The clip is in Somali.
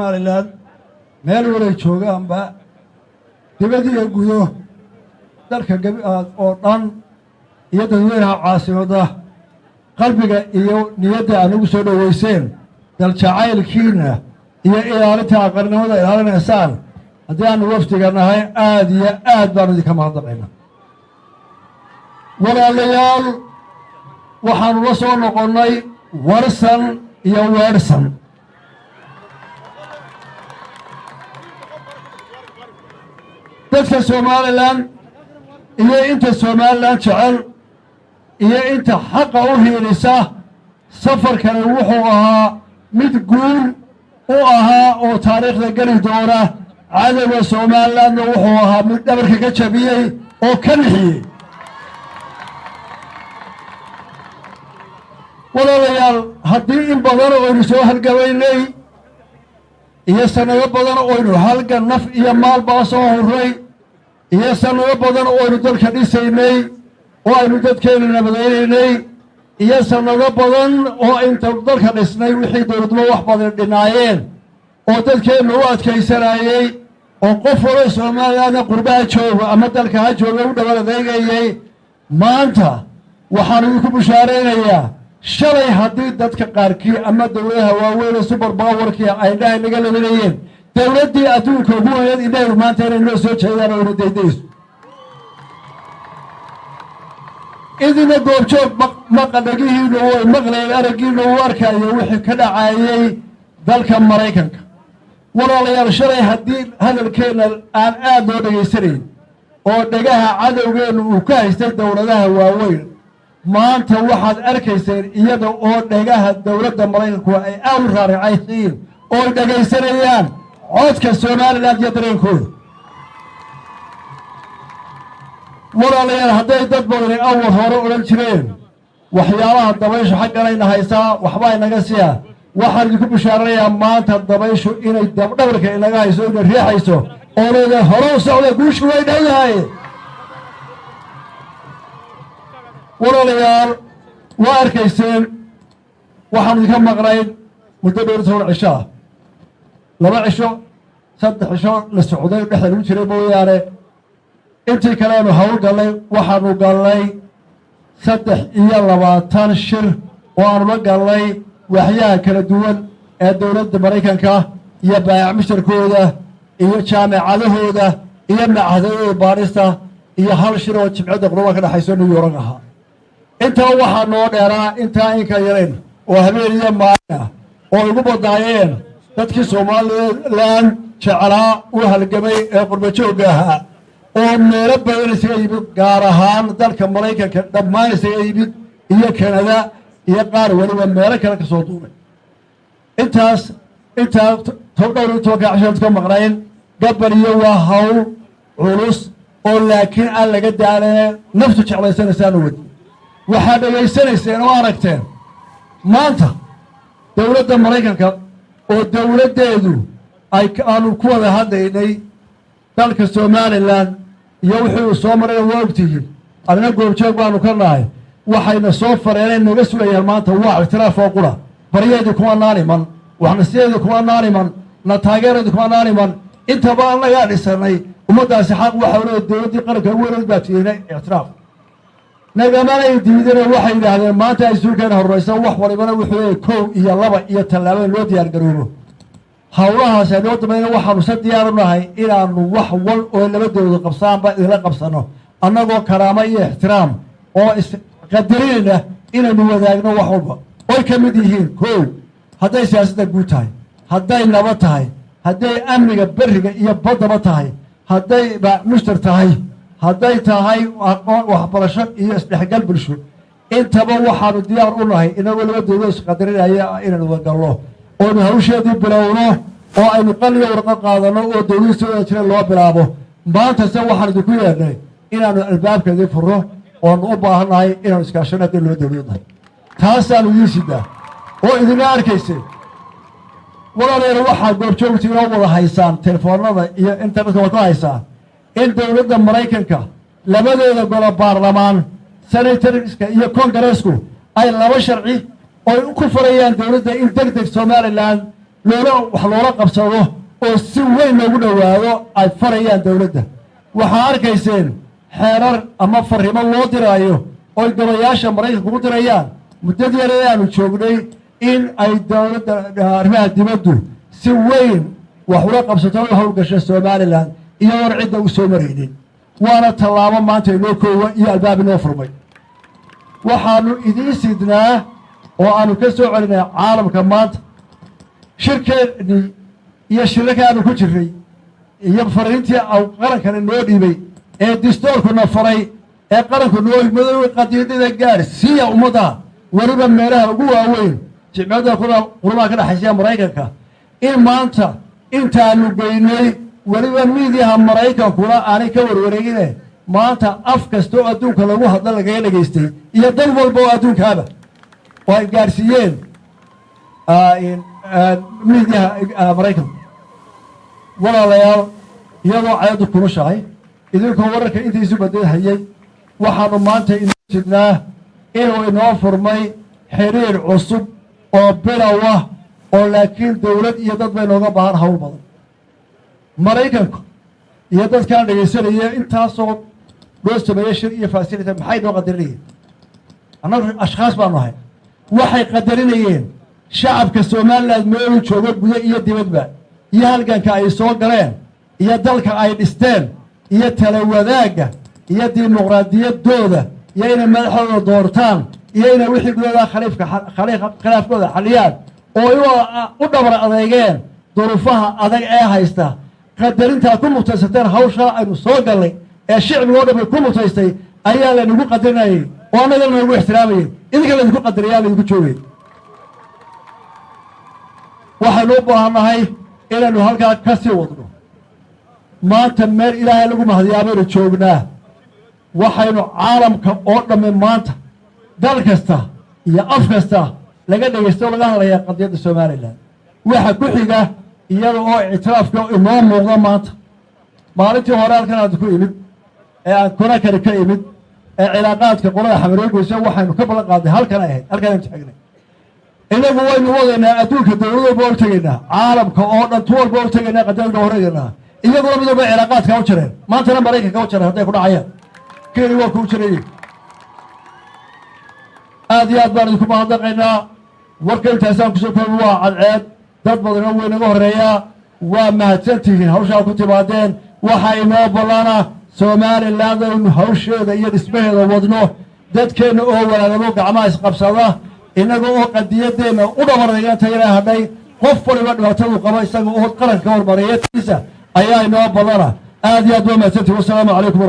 Somaliland meel walay joogaanba, dibad iyo gudo, dalka oo dhan iyo dadweynaha caasimadda, qalbiga iyo niyadda aad nagu soo dhoweyseen, daljacaylkiina iyo ilaalinta aqarnimada ilaalinaysaan, haddii aanu wafdiga nahay, aad iyo aad baanu idinka mahadnaqayna. Walaalayaal, waxaanu la soo noqonnay warsan iyo weedhsan. Dadka Somaliland iyo inta Somaliland jecel iyo inta xaqa u hiilisa, safarkani wuxuu ahaa mid guul u ahaa oo taariikhda geli doona. Cadowga Somalilandna wuxuu ahaa mid dhabarka ka jabiyey oo ka nixiyey. Walaalayaal, haddii in badan oynu soo halgamaynay iyo sannado badan oynu halgan naf iyo maalbaa soo hurray, iyo sannado badan oynu dalka dhisaynay oo aynu dadkeena nabadaynaynay, iyo sannado badan oo inta dalka dhisnay wixii dowladnimo wax badan dhinaayeen oo dadkeennu u adkaysanayey, oo qof walo Somalilandna qurbaha jooga ama dalka ha jooga u dhabar adeegayey, maanta waxaan idinku bushaaraynayaa, shalay haddii dadka qaarkii ama dowladaha waaweyn super powerkii ay indhaha naga ladinayeen, dowladdii adduunka ugu weyneed indhahaynu maanta inay noo soo jeedaan oo ina daydayso. Idina goobjoog maqa dhagihiinu way maqlayeen, araggiinu uu arkayo wixii ka dhacayey dalka Maraykanka. Walaalayaal, shalay haddii hadalkeenna aan aad loo dhegaysanayn oo dhegaha cadowgeennu uu ka haystay dowladaha waaweyn, maanta waxaad arkayseen iyada oo dhegaha dowladda Maraykanku ay aad u raaricaysiin oo ay dhegaysanayaan codka Somaliland iyo dareenkooda. Walaalayaal, hadday dad badani awal hore odhan jireen waxyaalaha dabayshu xagganayna haysaa, waxbaa inaga siya, waxaan idinku bishaaranayaa maanta dabayshu inay dabdhabarka inaga hayso, inay riixayso oo leedahay hore u socda, guushu way dhowdahay. Walaalayaal, waa arkayseen waxaanu idinka maqnayn muddo dhowr 10 cisho ah, 2 cisho, 3 cisho la socday dhexda lagu jiray mooyaane, intii kale aanu hawl gallay. Waxaanu gallay 23 shir oo aanu la gallay waxyaha kala duwan ee dowladda Maraykanka iyo baayac mushtarkooda iyo jaamicadahooda iyo machadadooda baadhista, iyo hal shir oo Jimcadda Quruumaha ka dhexayso New York ahaa. Intaa waxaa noo dheeraa intaa inka yarayn oo habeen iyo maalin ah oo ugu badnaayeen dadkii Somaliland jeclaa, u halgamay ee qurbajoogga ahaa, oo meelo badan isaga yimid, gaar ahaan dalka Maraykanka dhammaan isaga yimid, iyo Kanada, iyo qaar weliba meelo kale ka soo duulay. Intaas intaa dhowr iyo tobanka cashood ka maqnayn gabal iyo waa hawl culus oo laakiin aan laga daalane naftu jeclaysanaysaanu wadi. Waxaad dhegaysanayseen oo aragteen maanta dowladda Maraykanka oo dowladdeedu ay aanu ku wada hadlaynay dalka Somaliland iyo wixii uu soo marayna waa ogtihiin, adna goobjoog baanu ka nahay. Waxayna soo fareenay naga sugayaan maanta waa ictiraaf oo qura. Baryeedii kuma naan iman, waxnasiyeedii kuma naan iman, na taageeradii kuma naan iman. Intaba annagaa dhisanay. Ummaddaasi xaq waxaa leeya dowladdii qaranka ugu weyneed baa tiinay, ictiraaf nagamanay diideen. Waxay yidhaahdeen maanta ay suulkeena horraysa, wax walibana wuxuu leeyahy kow iyo laba iyo tallaabada loo diyaar garoobo. Howlahaas aynoo dambayna waxaanu se diyaar u nahay inaanu wax wal oo laba dowlad qabsaanba idinla qabsano, annagoo karaamo iyo ixtiraam oo isqadarinayna inaynu wadaagno wax walba oy ka mid yihiin kow, hadday siyaasadda guud tahay, hadday nabad tahay, hadday amniga berriga iyo baddaba tahay, hadday mushtar tahay, hadday tahay aqoon, waxbarasho iyo isdhexgal bulsho. Intaba waxaanu diyaar u nahay inagoo laba dowlad isqadarinaya inaynu wadagalno oonu hawsheedii bilowno oo aynu qaliyo warqo qaadano oo dowladii soo wada jira loo bilaabo. Maanta se waxaan idinku yeedhnay inaanu albaabka idin furno oonu u baahannahay inaanu iskaashano haddii loo dowladnahay. Taasaanu idiin sidaa oo idina arkayseen. Walaalayaal, waxaad goobjoogta inoo wada haysaan, telefoonada iyo internetka waad ku haysaan, in dowladda Maraykanka labadeeda golo baarlamaan, senatorska iyo kongareesku, ay laba sharci oy ku farayaan dowladda in deg deg Somaliland Loola wax loola qabsado oo si weyn loogu dhowaado ay farayaan dowladda. Waxaa arkayseen xeerar ama farrimo loo diraayo oy golayaasha Maraykanka ugu dirayaan muddadii yar ee aanu joognay in ay dowladda arrimaha dibaddu si weyn wax ula qabsato, u howlgasho Somaliland, iyadoon cidda u soo maraynin. Waana tallaabo maanta inoo koowa iyo albaab inoo furmay. Waxaanu idiin sidnaa oo aanu ka soo celinay caalamka maanta shirkeennii iyo shirarka aanu ku jirray iyo fariintii qarankan inoo dhiibay ee distoorkuna faray ee qaranku noo madow qadiidada gaadhsiiya ummadda, weliba meelaha ugu waaweyn, jimciyadda qurumaha ka dhexaysiya Maraykanka, in maanta intaanu geynay, weliba miidiyaha Maraykankuna aanay ka warwareegine, maanta af kasta oo adduunka lagu hadla lagaga dhegaystay iyo dal walba oo adduunkaaba oo ay gaadhsiiyeen miidiyaha Maraykanku. Walaalayaal, iyadoo cayaddu kulushahay, idinkoo wararka intiisu badalhayay, waxaanu maanta inoo sidnaa inuu inoo furmay xiriir cusub oo bilow ah, oo laakiin dowlad iyo dad bay nooga baahan hawl badan. Maraykanku iyo dadkaan dhegaysanaya intaasoo loo sameeyey shir iyo facility, maxay noo qadarinayeen? Annagu ashkhaas baanu ahay. Waxay qadarinayeen shacabka Somaliland meeluu joogo, gudo iyo dibadba, iyo halganka ay soo galeen iyo dalka ay dhisteen iyo tala wadaagga iyo dimuqraadiyaddooda iyo inay madaxdooda doortaan iyo inay wixii gudooda khaliifka khilaafkooda xaliyaan oo ay u dhabar adeegeen duruufaha adag ee haysta. Qadarintaa ku mutaysateen hawshaa aynu soo gallay ee shicbigoo dhan bay ku mutaystay ayaa laynagu qadarinayay oo annagana nagu ixtiraamayay, idinka laydinku qadariyaa, laydinku joogay. Waxaynu u baahannahay inaynu halkaa ka sii wadno. Maanta meel Ilaahay lagu mahadiyaa baynu joognaa. Waxaynu caalamka oo dhammi maanta dal kasta iyo af kasta laga dhegaysto o laga hadlayaa qadiyadda Somaliland. Waxa ku xiga iyada oo ictiraafka inoo muuqda maanta. Maalintii hore halkan aad ku imid ee aan Conakry ka imid ee cilaaqaadka qolada xamaroogeysa, waxaynu ka ballan qaadnay halkan ay ahayd, halkan aynu taagnay. Inagu waynu wadaynaa, adduunka dowlad walba u tegaynaa, caalamka oo dhan tu walba u tegaynaa, qadiyadka horreegaynaa. Iyaguna mid walba cilaaqaadka u jareen, maantana Maraykanka u jareen. Hadday ku dhacayaan Kenya waa kuu jirayey. Aad iyo aad baan idinku mahadnaqaynaa. Warka intaasaan kusoo koobi. Waa cadceed, dad badanoo way naga horreeyaa. Waa mahadsantihiin hawshaa ku timaadeen. Waxaa inoo ballana Somaliland aynu hawsheeda iyo dhismaheeda wadno, dadkeenna oo walaalamo gacmaha isqabsada, innaga oo qadiyadeenna u dhabarayantayna hadhay, qof waliba dhibaatadu qaba isaga oo qaranka hormariyatiisa ayaa inoo ballana. Aad iyo aad waa mahadsantihin. Wasalaamu calaykum.